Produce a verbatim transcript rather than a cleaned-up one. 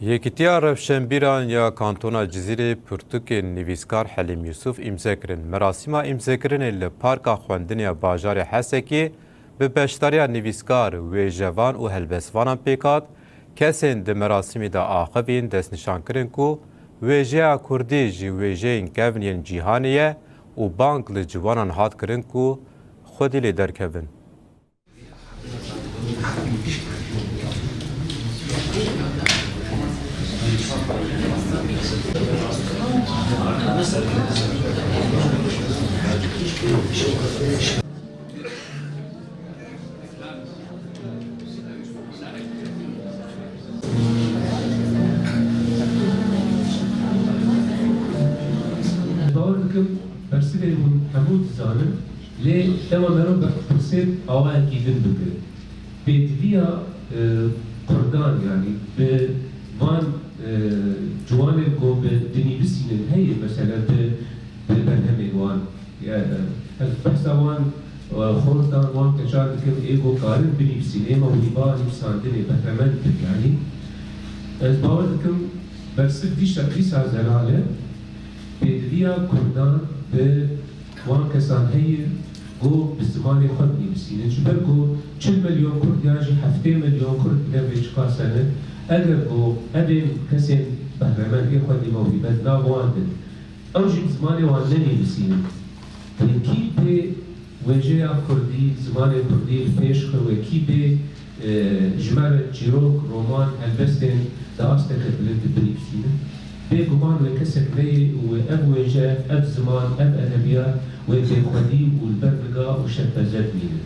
Yekîtiya Rewşenbîran ya Kantona Cizîrê pirtûkên nivîskar Helîm Yusuf îmze kirin. Merasîma îmzekirinê li Parka Xwendinê ya bajarê Hesekê bi beşdariya nivîskar, wêjevan û helbestvanan pêk hat. Kesên di merasîmê de axivîn destnîşan kirin ku wêjeya kurdî ji wêjeyên kevn yên cîhanê ye û bang li ciwanan hat kirin ku xwedî lê derkevin. Bawer dikim bersivê hûn hemû dizanin, lê dema mero bi pirsê awayekî din bigirin. Pêdiviya, e, kurdan, yanî bi van, e, ciwanên ku bi dinîvisînin heye, mesela bi, bi berhemên wan. Ya, e, ez behsa wan, e, xortan, wan keçan dikim, ê ku karin binîvisînin, ê mewhîba nivîsandinê behremend bin, yanî. Ez bawer dikim bersiv dîsa, dîsa zelal e. Pêdiviya kurdan bi wan kesan heye ku bi zimanê xwe binivîsînin. Ji ber ku çil milyon kurd yan jî heftê milyon kurd ne vê çiqas hene. Eger ku evên kesên behremend ê xwedî mewhîbe di nav wan din, ew jî bi zimanê wan nenivîsînin, wê kî pê wêjeya kurdî, zimanê kurdî li pêş xwe, wê kî bê, e, ji me re çîrok, roman, helbestên di asteke bilind de binivîsînin? Bêguman wê kesek neyê û wê ev wêje, ev ziman, ev edebiyat wê bêxwedî û li ber niga û şerpeze bimînin.